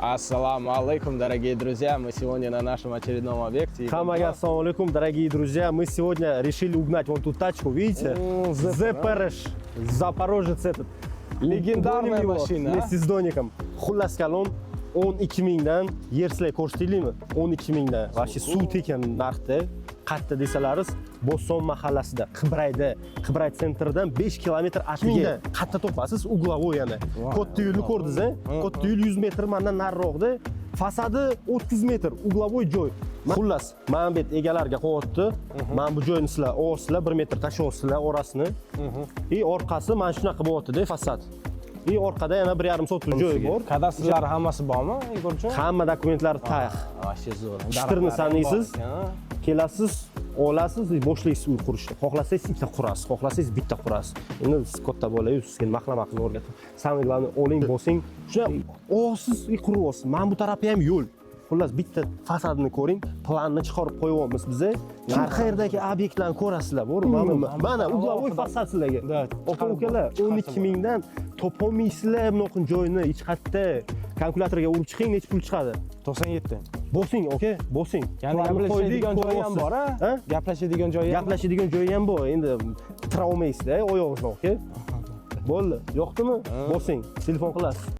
Assalomu alaykum, дорогие друзья! Мы сегодня на нашем очередном объекте. Hammaga assalomu alaykum, дорогие друзья. Мы сегодня решили угнать вон ту тачку, видите? Запорож. Запорожец этот. Легендарная Угоним его машина, а? вместе с Доником. Xullas kalom, 12 mingdan yer sizlarga ko'rsataylikmi? 12 mingdan. Вообще suv tekin narxda. Qayerda desalaringiz, Bo'ston mahallasida, Qibrayda, Qibray sentridan 5 kilometr atiga. Qayerda topasiz? Угловой yana. Katta yo'lni ko'rdingiz, a? Katta yo'l 100 metr mandan nariroqda. Fasadi 30 metr, угловой joy. Xullas, mana bu egalarga qo'yapti. Mana bu joyni sizlar olsizlar, 1 metr tashlayapsizlar orasini. И orqasi mana shunaqa bo'lyapti-da fasad. И orqada yana 1,5 sotix joy bor. Kadastrlari hammasi bormi, Igorjon? Hamma dokumentlari tayyor. Вообще zo'r. Shitirni Daraxtlari ham sanaysiz. bor ekan, a? Kelasiz, olasiz, boshlaysiz uy qurishni. Xohlasangiz ikkita qurasiz, xohlasangiz bitta qurasiz. Endi siz katta bolayu, sizga nima qilaman qilib o'rgatib. Самое главное, oling, bosing. Shuna olsiz, и qurib. Mana bu tarafi ham yo'l. Xullas, bitta fasadini ko'ring, planni chiqarib qo'yyapmiz biza. Har qayerdagi obyektlarni ko'rasizlar, bormi? Mana угловой fasad sizlarga. Да, Aka ukalar, 12 mingdan topolmaysizlar bunaqa joyni hech qayerda. Kalkulyatorga urib chiqing, necha pul chiqadi? 97. Bosing, aka, bosing. Ya'ni Planni qo'ydik, gaplashadigan joyi ham ko'ryapsiz. bor, a? Ha? Gaplashadigan joyi ham. Gaplashadigan joyi ham bor. Endi tira olmaysizda oyog'ingizni, aka. Bo'ldi. Yoqdimi? Bosing. Telefon qilasiz.